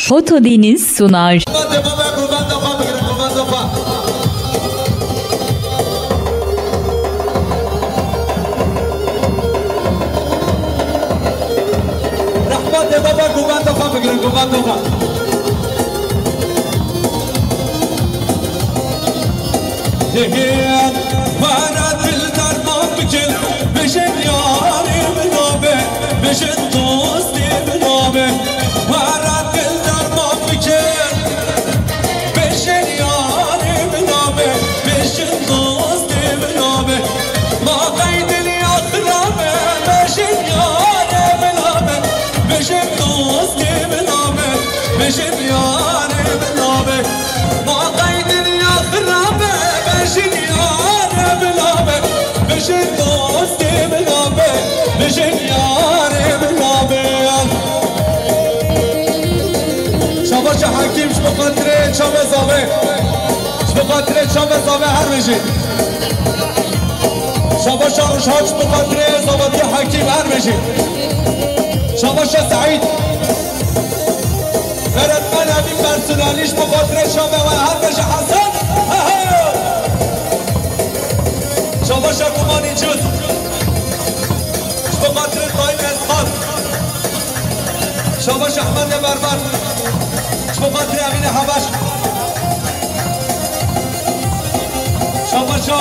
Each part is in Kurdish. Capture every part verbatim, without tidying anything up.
Foto Deniz sunar. Rehmetê baba, guvenda xwe bigirin, guvenda xwe. Hê, hê, were dil derman bikin, bijin yarê min abe, bijin dostê min abe. Were dil derman bikin, bijin yarê min abe, bijin dostê min abe. Ma qey dinya xirabe, bijin yarê min abe, bijin dostê min abe, bijin yarê min abe. Ma qey dinya xirabe, bijin yarê min abe, bijin dostê min abe, bijin yarê min abe. Şabaşa Hekîm ji bo xatirê çavê zave. Ji bo xatirê çavê zave her bijî. Şabaşa Rojhat ji bo xatirê zavetiya Hekîm her bijî. Şabaşa Seîd. Öğretmen Emin personelî ji bo xatirê çavê we her bijî Hesen. He he. Şabaşa Gumanî Cud. Ji bo xatirê Tayyip Esqan. Şabaş Ehmedê Berber. Ji bo xatirê Emînê Hebeş. Şabaşa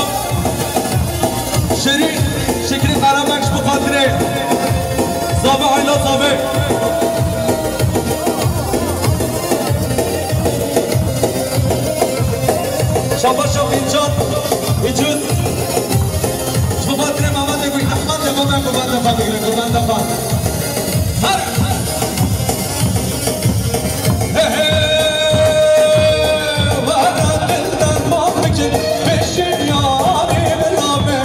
Şirîn Şikrî Qeremek ji bo xatirê Zabi Ayla Zabi. Şabaşa Mîrcan Îcûz. Ji bo xatirê Mehmetê Gul Ehmedê, baba, guvenda xwe bigirin, guvenda xwe. Her. He, he. Were dil derman bikin, bijin yarê min abe,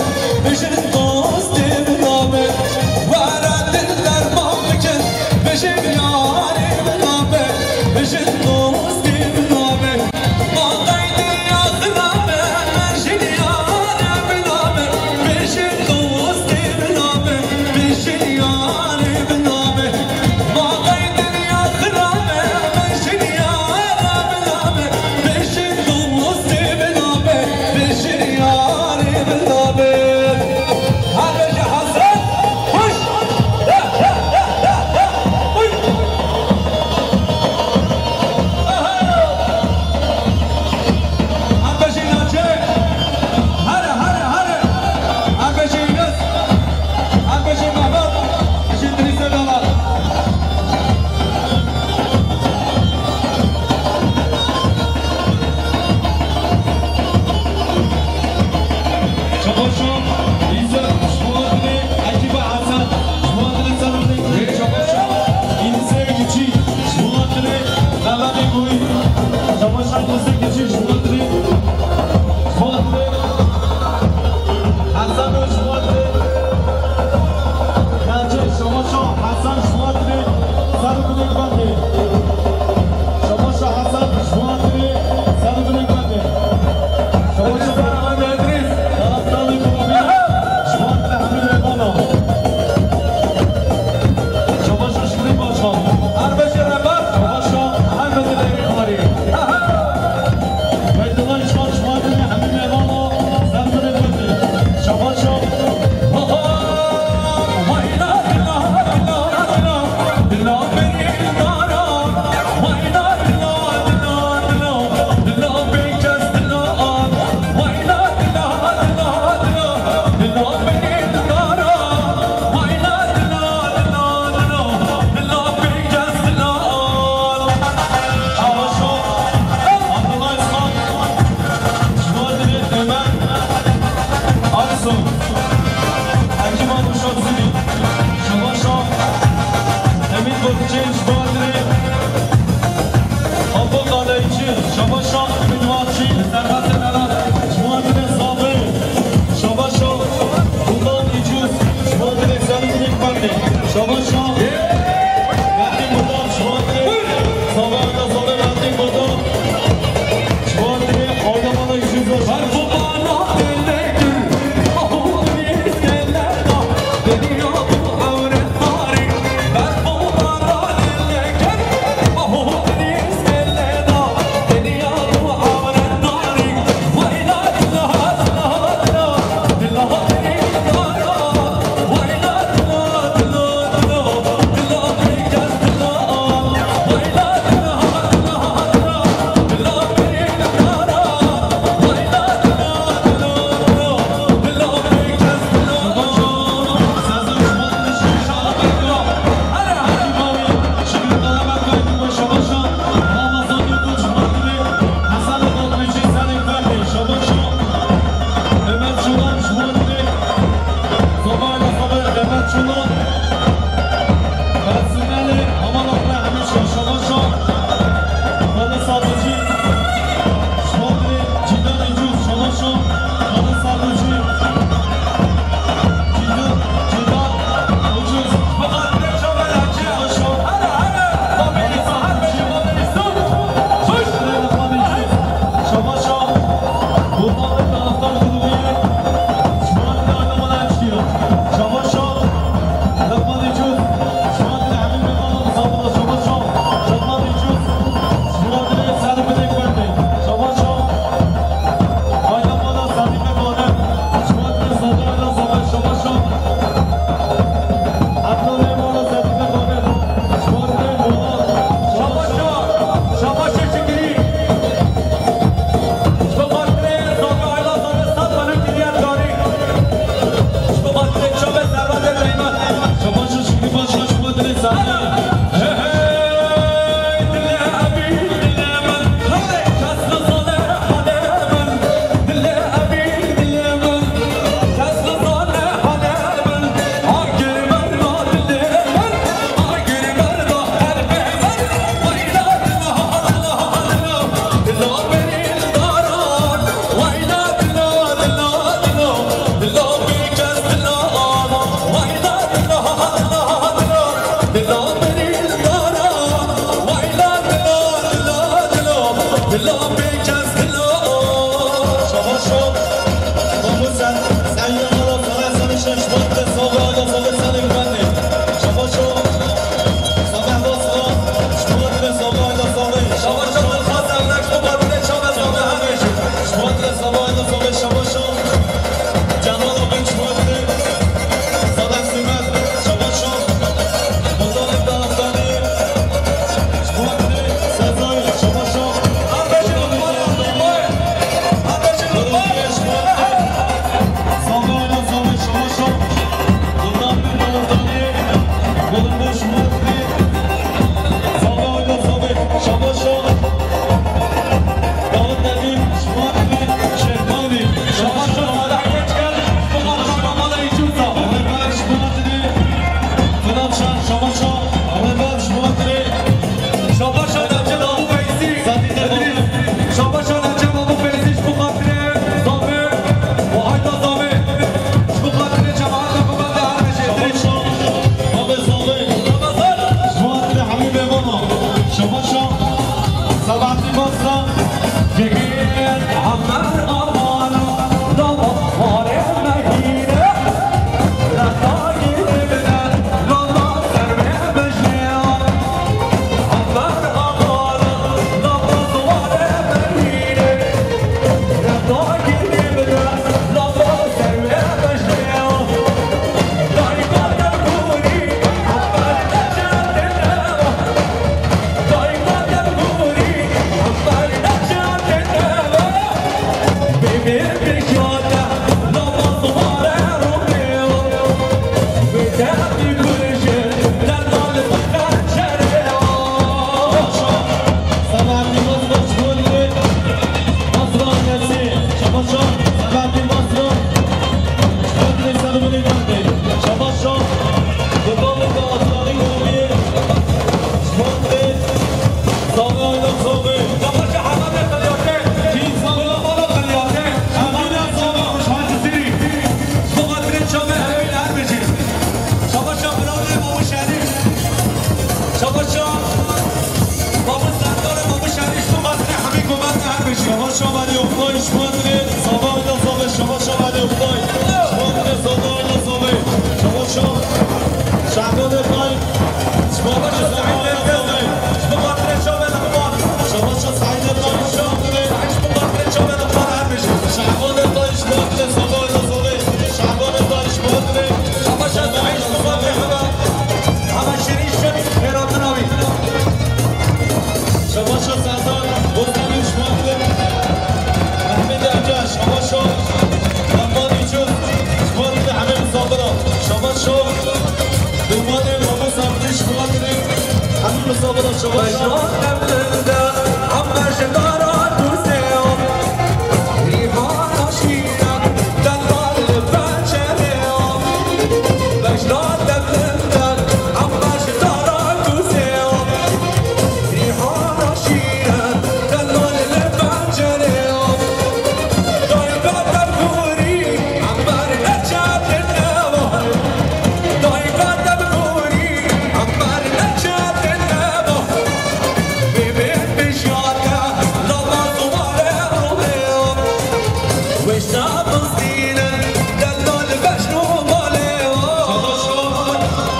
bijin dostê min abe. Were dil derman bikin, bijin yarê min abe, bijin dostê min abe. Em bêjin naçe. Here, here, here. Em bêjin Yunus. Em bêjin Mehmet. Bêjin Dirîsê Dala. Çabaşo, Îzzet, ji bo xatirê ekiba Hesen, ji bo xatirê Serokê Gurê, Çabaşo, Însê Kiçî, ji bo xatirê Mehmetê Gurî, Çabaşo Însê Kiçî, ji bo xatirê, ji bo xatirê Hesen, ji bo xatirê Xelçê, Çabaşo Hesen, ji bo xatirê Serokê Gurê. Şabaşa Hesen, ji bo xatirê Serokê Gurê. Şabaşa Serokê Gurê. Darastalê Kurabî, ji bo xatirê hemî mêvanan. Şabaşa Şikrî Başkan. Her beşê rehber. Şabaşa her beşê rehberî. Beytullah Işkan, ji bo xatirê hemî mêvanan. Serokê Gurê. Şabaşa. Şabanê Oktay, Şabanê Saba Ayla Saba, Şaba Şabanê Oktay, Şabanê Saba Ayla Saba, Şaba Şa-, Şabanê Tay, Şabanê Saba Ayla Saba, Şaba Şa Saîdê Tay, Şabanê, Şabanê Tay, Şabanê Saba Ayla Saba, Şabanê Tay, Şabanê, Şaba Şa Saîd, Şabanê Heba, Heba Şirîn Şemî, Xêratina wî. Şabaşa Serdar, Bostanî ji bo Mehmet Ercan, şabaşa Ermanî Cû, ji bo hemî misafira. Şabaşa Dûmanê Mamosa Abdî, ji bo hemî misafira. Şabaşa. Şabaşa,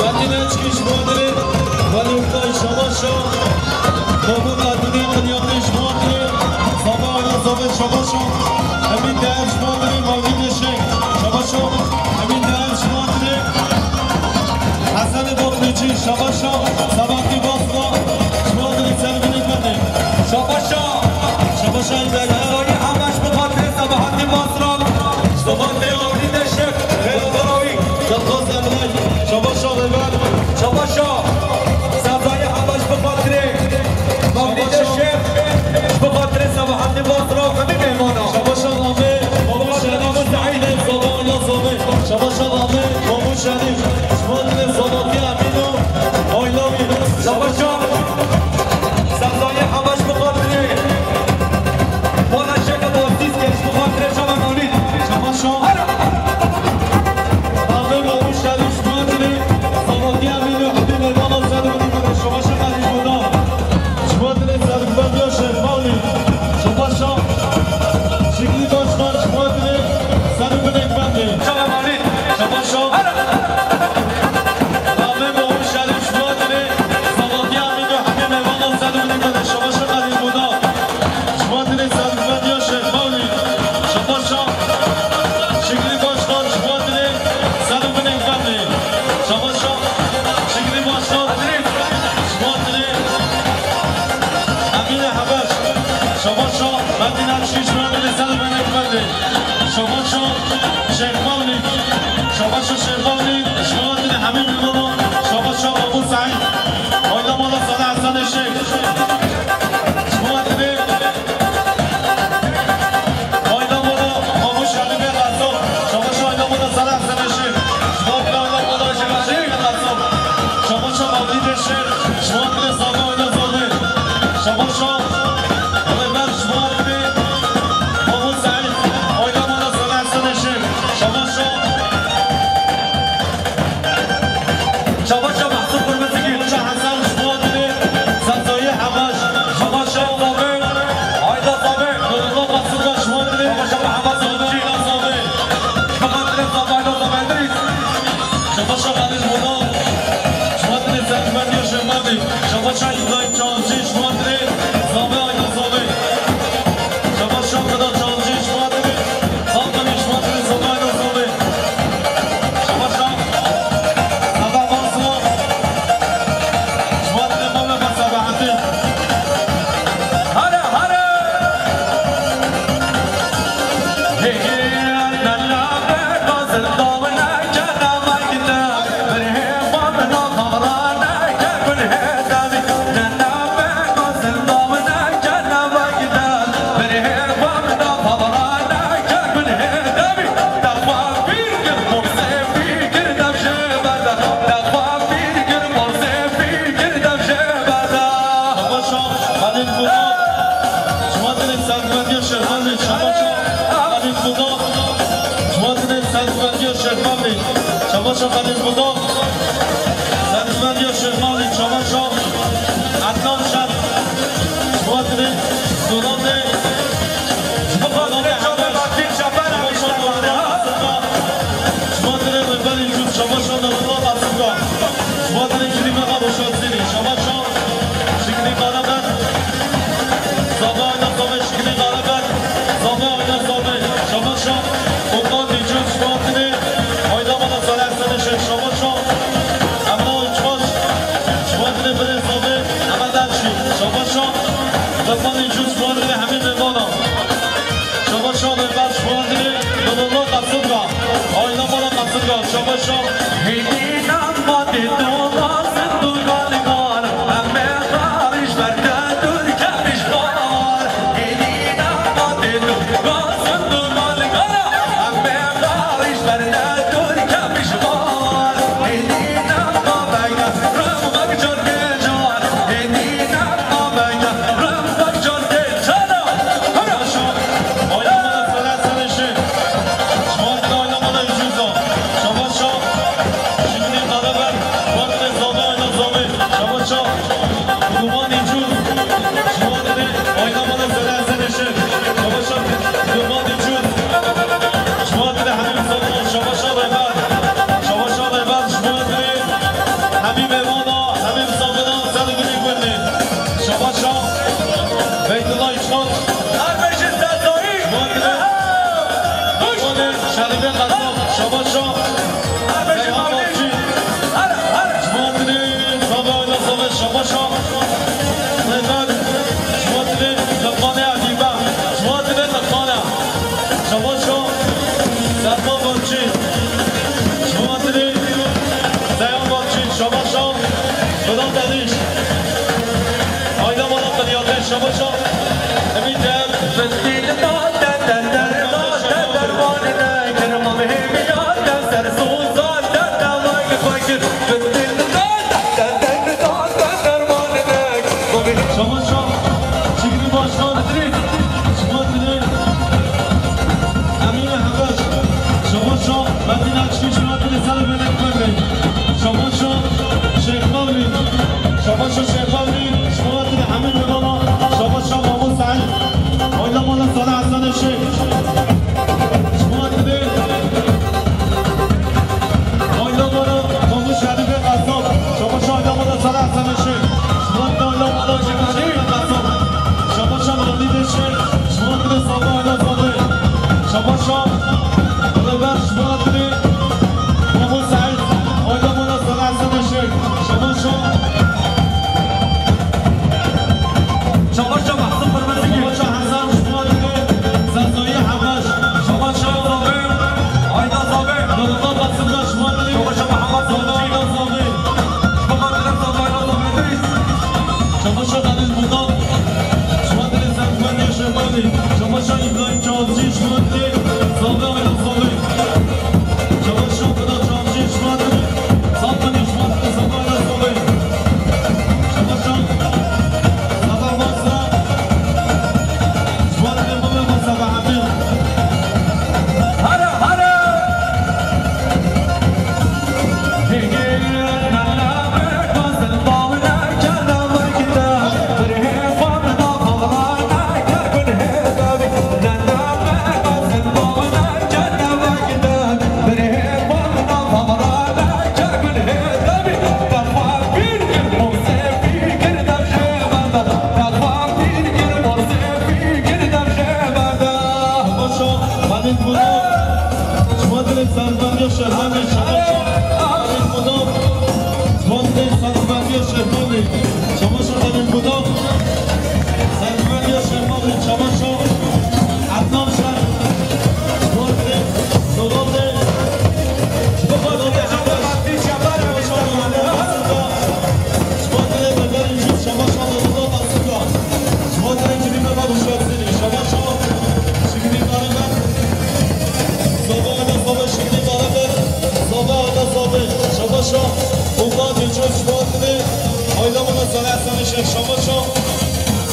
Medîne Çikî ji bo Adirê, Malî Oktay Şabaşa, Komut Adilî Qinyatî ji bo Adirê, Saba Ayla Saba Şabaşa, Emîn Değer ji bo Adirê, Mewlîdê Şêx Şabaşa, Emîn Değer ji bo Adirê, Hesenê Doxmîçî Şabaşa, Sebahatî Basra ji bo Adirê, Servinê Fedê. Şabaşa, Şabaşa Îbrahîm. Sezayê Hebaş bi xatirê Sebahatî Basra, Sebahatî Mewlîdê Şêx, Xêratina wî. Dilxwaz Emre, Şabaşa Rêber. Şabaşa, Sezayê Hebaş bi xatirê Mewlîdê Şêx, ji bo xatirê Sebahatî Basra û hemî mêmana. Şabaşa Ramê, Mamu Şerîf, Saîdê, Saba Ayla Saba. Şabaşa Ramê, Mamu Şerîf, ji bo dilê Sabatî Emîn û Ayla wî. Şabaşa, Sezayê Hebaş bi xatirê Bana şeke dostîz keş bi xatirê Şaba Mewlîd. Şaba Şa. Hera. Namê Mamu Şerîf ji bo dilê Sabatî Emîn û Hemî Mêvana ser binê bide. Şaba Şa Xelîl Buda. Ji bo dilê serhilbendê Şêx Mewlîd. Şaba Şa. Şiklî Başkan ji bo dilê ser binê bendê. Şaba Mewlîd. Şaba Şa. Hera. Namê Mamu Şerîf ji bo dilê Sabatî Emîn û Hemî Mêvana ser binê bide. Şaba Şa Xelîl Buda. Ji bo dilê serhilbendiya Şêx Mewlîd, Şabaşa Şiklî Başkan, ji bo dilê serhilbinê bendê. Şabaşa Şiklî Başkan, ji bo dilê Emînê Hebeş, Şabaşa Medîne Çikî, ji bo dilê serhilbinê bendê. Şabaşa Şêx Mewlîd, Şabaşa Şêx Mewlîd, ji bo dilê hemî mêvanan, Şabaşa Abu Seîd, Ayla Mala Salih Hesenê Şêx. Ji bo dilê Ayla Mala Mamu Şerîfê Qeso, Şabaşa Ayla Mala Salih Hesenê Şêx. Ji bo dilê Ayla Mala Şerîfê Qeso, Şabaşa Mewlîdê Şêx. Ji bo dilê Saba Ayla Saba. Şabaşa Rêber, ji bo dilê Mamu Seîd, Ayla Mala Salih Hesenê Şêx. Şabaşa Şabaşa Mehsûd Kurmizgî. Şa Hesen ji bo dilê Sezayê Hebaş. Şabaşa Zabê. Ayda Zabê. Nurullah Qasım'da ji bo dilê Şabaşa Mehmet Zabê. Zabê. Bi xatirê Zabê, Ayda Zabê Idrîs. Şabaşa Xelîl Buda. Ji bo dilê serhilbendiya Şêx Mewlîd. Şabaşa İbrahim Çavcî. Ji bo dilê Zabê, Ayda Zabê. Şabaşa Qida Çavcî. Ji bo dilê Xalqinî, ji bo dilê Zabê, Ayda Zabê. Şabaşa Sabah Basra. Ji bo dilê Mame Sabahatî. Hare, hare! Hey, hey, la, la, la, la, la, la, la, la, la, la, la, Şabaşa Xelîl Budak. Şima dilê serhilbendiya Şêx Mewlîd. Şabaşa Xelîl Budak. Şima dilê serhilbendiya Şêx Mewlîd. Şabaşa Xelîl Budak. Serhilbendiya Şêx Mewlîd. Şabaşa Ednan Şer. Şima dilê Suratê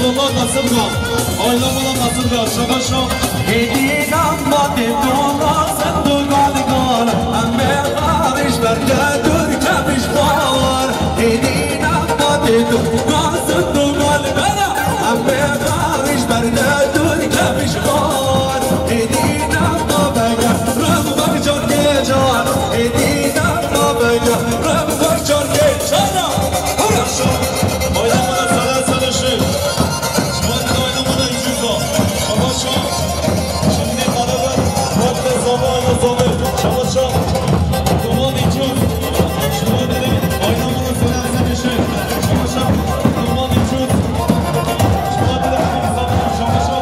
Abdullah Kasımga. Aile bana Kasımga. Şabaşa. Hêdî nambatê tu gazin tu gal gal. Em bê xarîş ber te dûr kevîş xwar. Hêdî nambatê tu gazin tu gal gal. Em bê xarîş ber te dûr kevîş xwar. Hêdî nambatê tu gazin tu gal gal. Hêdî nambatê tu gazin tu gal gal. Bayramına sala sala şey. Şubat bayramına yüzüz o. Şabaşa. Şimdi beraber. Muhabbet zamanı zamanı. Şabaşa. Duman içiyoruz. Şubat bayramına sala sala şey. Şabaşa. Duman içiyoruz. Şubat bayramına sala. Şabaşa.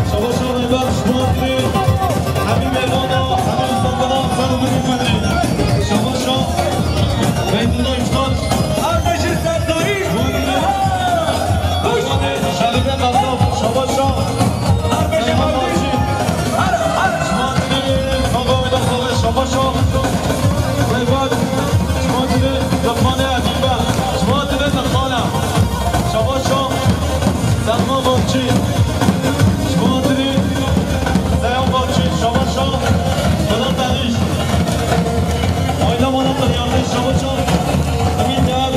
Şabaşa. Şubat bayramına. Hemî mêvana, hemî misafira, ser û binî kurdî. Şabaşa. Beytullah Üstad. Her beşi Serdayî. Şerîfe Kasap. Şabaşa. Her beşi Mevlî. Her, her. Şabaşa. Rêbat. Şubat Lixanê Edîbe. Şubat Lixana. Şabaşa. Selma Bakçî. Ji bo hatirî Seyhan Bakçî, şabaşa. Vedat Erîş. Aile bana tanıyardı, şabaşa. Emin Değer.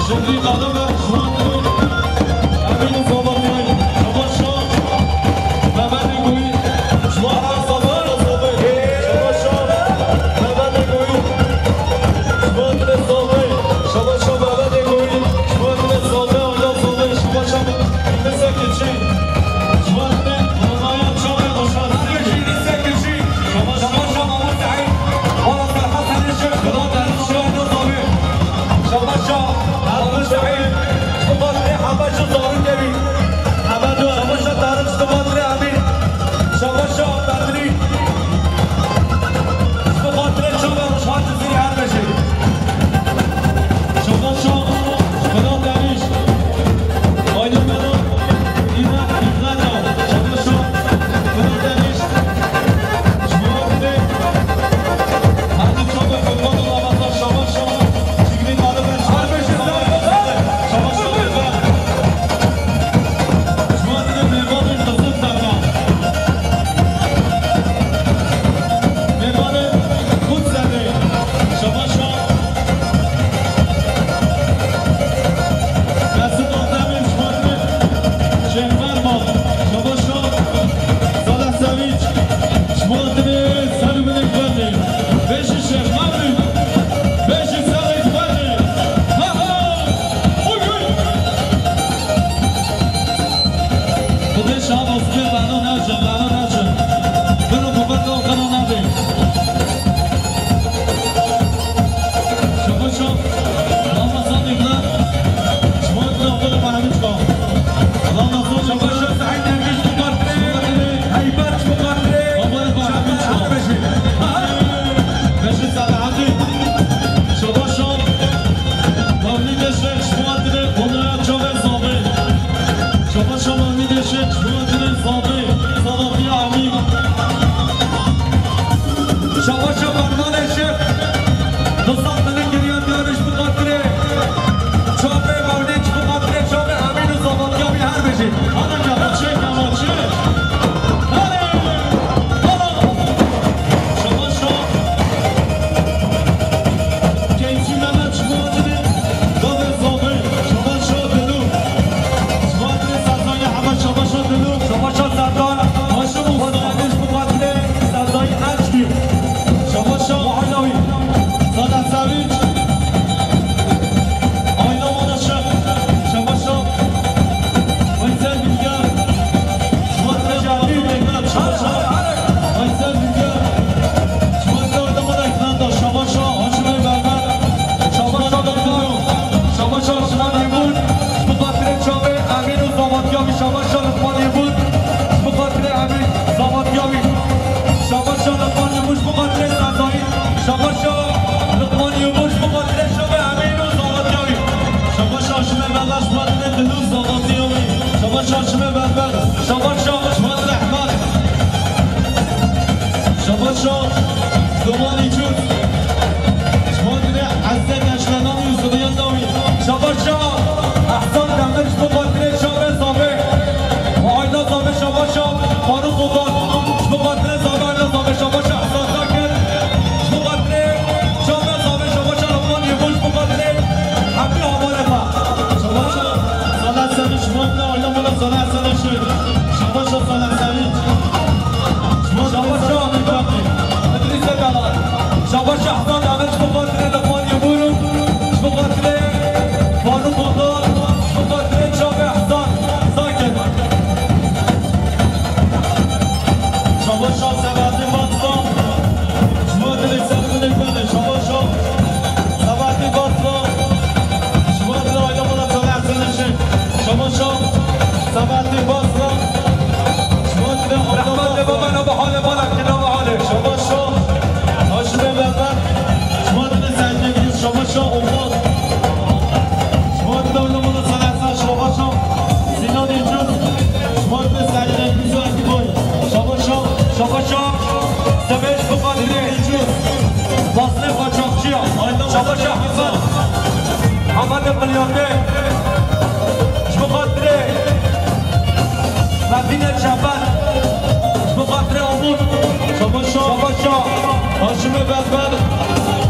Şevqî Qadime, Şubat Emin Zabatî, Şabaşa, Mehmetê Goyî, Şubat Zabatî, Şabaşa, Mehmetê Goyî, Şubat Zabatî, Şabaşa, Mehmetê Goyî, Şubat Zabatî, Ayla Zabatî, Şabaşa, Yunus Keçî, Şubat Ronaya Çavê Başar, Yunus Keçî, Şabaşa, Şabaşa, Mahmut Seîd, Wala Ferhat Serişir, Şubat Zabatî. Şabaşa, Abdul Şehîd, ji bo xatirê Hebaşa Zarûkê bî. Hebaşa Tarîk, ji bo xatirê Emîn. Şabaşa Bedrî, ji bo xatirê çava Rojhat Cizîrî her bijî. Şabaşa Firat Derîş, Aydın Melo, Îrem Îbrahim, Şabaşa Firat Derîş. Şêx Ferman, Şabaşa, Salih Sevinç, ji bo hatirê ser û binê guhê. Bêjin Şêx Mevlûd, bêjin serê guhê. Ha ha! Uy uy! Xwedê şaha bostirê bano neçin, bano neçin. Bino ku ber do xeno nabê. Şabaşa, Ramazan Îbra, ji bo Îbra xwe li Mehmûd Xan. Ramazan Îbra. Şabaşa Seîd Derviş, ji bo xatirê Heybet, ji bo xatirê Şabaşa Heybet. Bêjin Selahattin. Şabaşa Mevlîdê Şêx, ji bo xatirê Onurê Çavê Zavê. Şabaşa Mevlîdê Şêx, ji bo xatirê Zavê. Zavê Amîn. Şabaşa Fermanê Şêx, Mizaf Dilingirî ya Diyarî ji bo xatirê çavê Mewlîd, ji bo xatirê çavê Emîn û Zavatî ya wî her bijî. Hadi gel, çek ama çek. Hadi. Hadi. Şabaşa. Gençî Mehmet ji bo xatirê Zavê Zavê. Şabaşa Dilû. Ji bo xatirê Serdar ya Hemed, şabaşa Dilû. Şabaşa Serdar. Haşim Usta. Ji bo xatirê Serdayî Erçkî. Şabaşa Muhallawî. Salih Sevinç. Ayna Manaşe. Şabaşa. Şaşime berber, şabaşa, şumat Rehman. Şabaşa, Domanî Cût. Şumat ne Hezret Eşlenanî Zuriyan Dawî. Şabaşa, Ehsan Demir, ji bo xatirê çavê Zavê. Ve ayna Zavê, şabaşa, Faruk Okan. Ji bo xatirê Zavê, ayna Zavê, şabaşa, Ehsan Zakir. Ji bo xatirê çavê Zavê, şabaşa, Lokman Yebûn, ji bo xatirê hemî habarê xwe. Şabaşa, Salah Semî, şumat ne ayna Salah Sevinç. Şabaşa Salah Sevinç. Şabaşa Sevinç. Şabaşa Hezan Ahmet, ji bo xatirê Lokman Yebûn û ji bo xatirê Faruk Okan, ji bo xatirê çavê Hezan Zakir. Şabaşa Sebahattin Batman. Ji bo dilê Sebahattin Batman. Şabaşa Sebahattin Batman. Ji bo dilê aile Murat Salih Sevinç'in. Şabaşa Sebahattin Batman. Ji bo dilê aile Murat Salih. Şabaşa Haşimê Mehmet. Ji bo dilê Seydê Giriz. Şabaşa Olmaz. Ji bo dilê aile Murat Salih Sevinç. Şabaşa Sinan Yıldız. Ji bo dilê Seydê Giriz. Şabaşa, şabaşa, Sevinç bu kadri. Basri Kaçakçıya. Şabaşa Hasan. Ahmet Kılyatı. Ji bo xatirê Medîne Çeper. Ji bo xatirê Amûn. Şabaşa. Şabaşa. Haşimê Berber.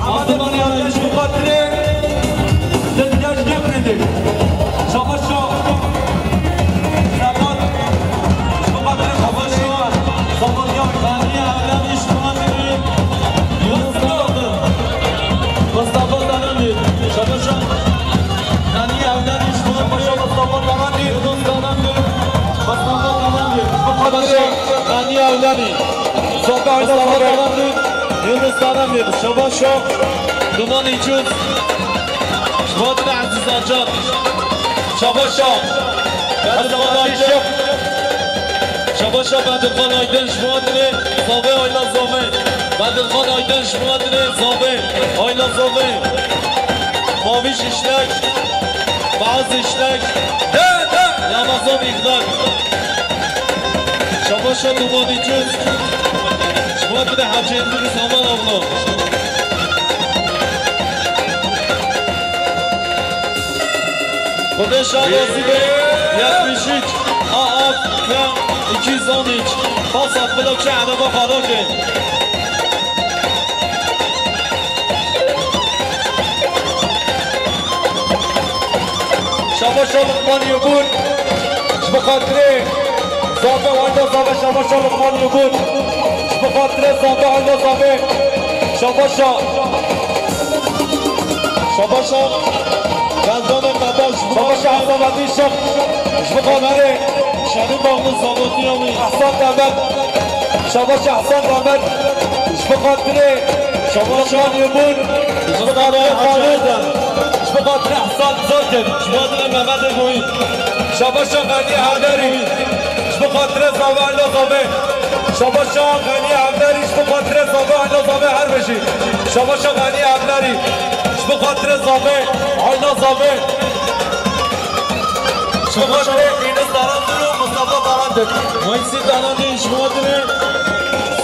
Ahmet Kılyatı. Ji bo xatirê Dilgeş Demireli. Şabaşa. Sedat. Ji bo xatirê Şabaşa. Sedat ya. Ganiye Evden, ji bo xatirê Yunus Karadır. Mustafa Karadır. Şabaşa. Ganiye Evden, ji bo xatirê Şabaşa, Mustafa Karadır. Yunus Karadır. Mustafa Karadır. Ji bo xatirê Ganiye Evden. Sobe Ayda Sobe. Yunus Karadır. Şabaşa. Duman İcuz. Ji bo dilê Aziz Acar. Şabaşa. Bedirxan Aydın. Şabaşa Bedirxan Aydın. Ji bo dilê Zavê, ayna Zavê. Bedirxan Aydın, ji bo dilê Zavê, ayna Zavê. Maviş İşlek. Baz İşlek. Ramazan İhlar. Şabaşa Duman İcuz. Ji bo dilê Hacı Endiriz Aman abla. Xwedê şad nasîbê yetmiş üç A A F iki yüz on üç. Pas at, bila çi ereba xwe rake. Şabaşa Luqman Yebûn. Ji bo xatirê Zabe, ayna Zabe, şabaşa Luqman Yebûn. Ji bo xatirê Zabe, ayna Zabe. Şabaşa. Şabaşa. Geldanê Qedel, ji bo xatirê Şabaşa Ehsan Edîn Şex. Ji bo xatirê Şerîf Oğlu Zabatiyamî. Ehsan Demet. Şabaşa Ehsan Demet. Ji bo xatirê Şabaşa Luqman Yebûn. Ji bo xatirê Faruk. Ji bo xatirê Ehsan Zakir. Ji bo xatirê Mehmetê Goyî. Şabaşa Xelî Hevderî. Ji bo xatirê Zabe, ayna Zabe. Şabaşa Xelî Hevderî, ji bo xatirê Zabe, ayna Zabe her bijî. Şabaşa Xelî Hevderî. Ji bo xatirê Zabe, ayna Zabe. Ji bo xatirê Yunus Darandir û Mustafa Darandir. Weysî Darandir, ji bo xatirê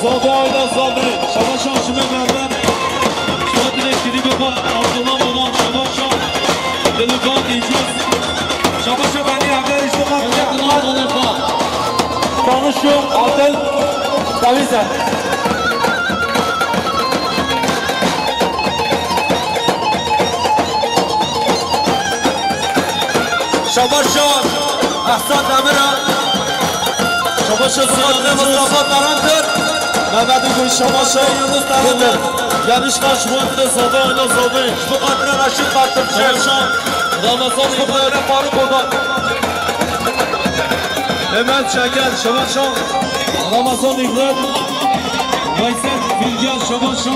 Zabe, ayna Zabe. Şabaşa Şime Berber. Ji bo xatirê Kirîbê xwe, Abdullah Mola, şabaşa. Dilîkan Îcîz. Şabaşa Benî Hevderî, ji bo xatirê Tanişo Adil Dawize. Şabaşa Ehsan Demira. Şabaşa Sinan Mustafa Karantir. Mehmet Gül, şabaşa Yunus Karantir. Yanlış kaç, Muhammed Zabe, Ayna Zabe. Ji bo xatirê Reşîd Xatirçi. Şabaşa Ramazan, ji bo xatirê Faruk Odan. Hemen Çeker, şabaşa Ramazan İbrahim. Veysel Bilgen, şabaşa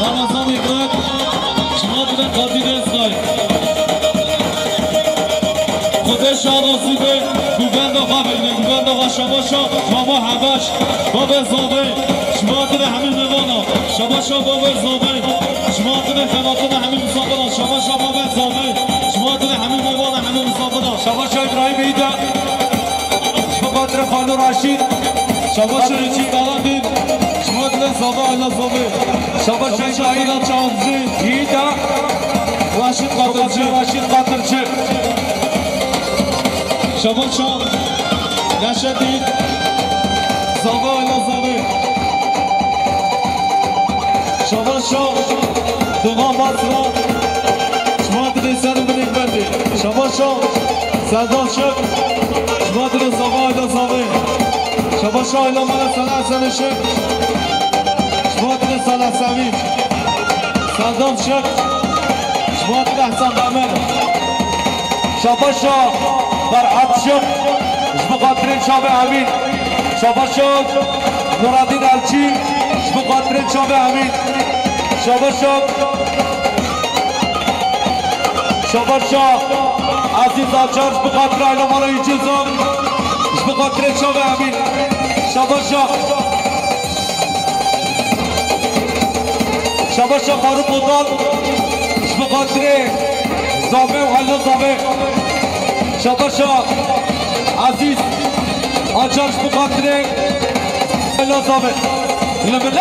Ramazan İbrahim. Ji bo xatirê Kadir Özkay. Xwedê şad nasîbê guvenda xwe bigre, guvenda xwe şabaşa Mama Hebaş, Babê Zavê, ji bo xatirê hemî mêvana, şabaşa Babê Zavê, ji bo xatirê xebatana hemî misafiran, şabaşa Babê Zavê, ji bo xatirê hemî mêvana, hemî misafiran, şabaşa İbrahîm Îda. Xatir Xalo Raşîd. Şabaş Raşîd Galandîn. Şima dilê zava ela zave. Şabaş Şabaş Şehîda Çavcî. Yiğida. Raşîd Qatirci. Raşîd Qatirci. Şabaş Neşetî. Zava ela zave. Şabaş Doğa Basra. Şima dilê ser û binêk bendê. Şabaş Serdar Şık. Şima dilê zava ela zave. Şabaş Ayla Mala Sena Sena Şık. Şima dilê Sena Semî. Serdar Şık. Şima dilê Hesen Demir. Şabaşa Ferhat Şık. Ji bo xatirê çavê Emîn. Şabaşa Muradîn Elçî. Ji bo xatirê çavê Emîn. Şabaşa Şabaşa Ezîz Acar, ji bo xatirê Ayla Mala Îcizan, ji bo xatirê çavê Emîn. Şabaşa, Şabaşa Faruk Odal, ji bo xatirê Zame û Ayla Zame. Şabaşa Ezîz Acar, ji bo xatirê Ayla Zame. Li min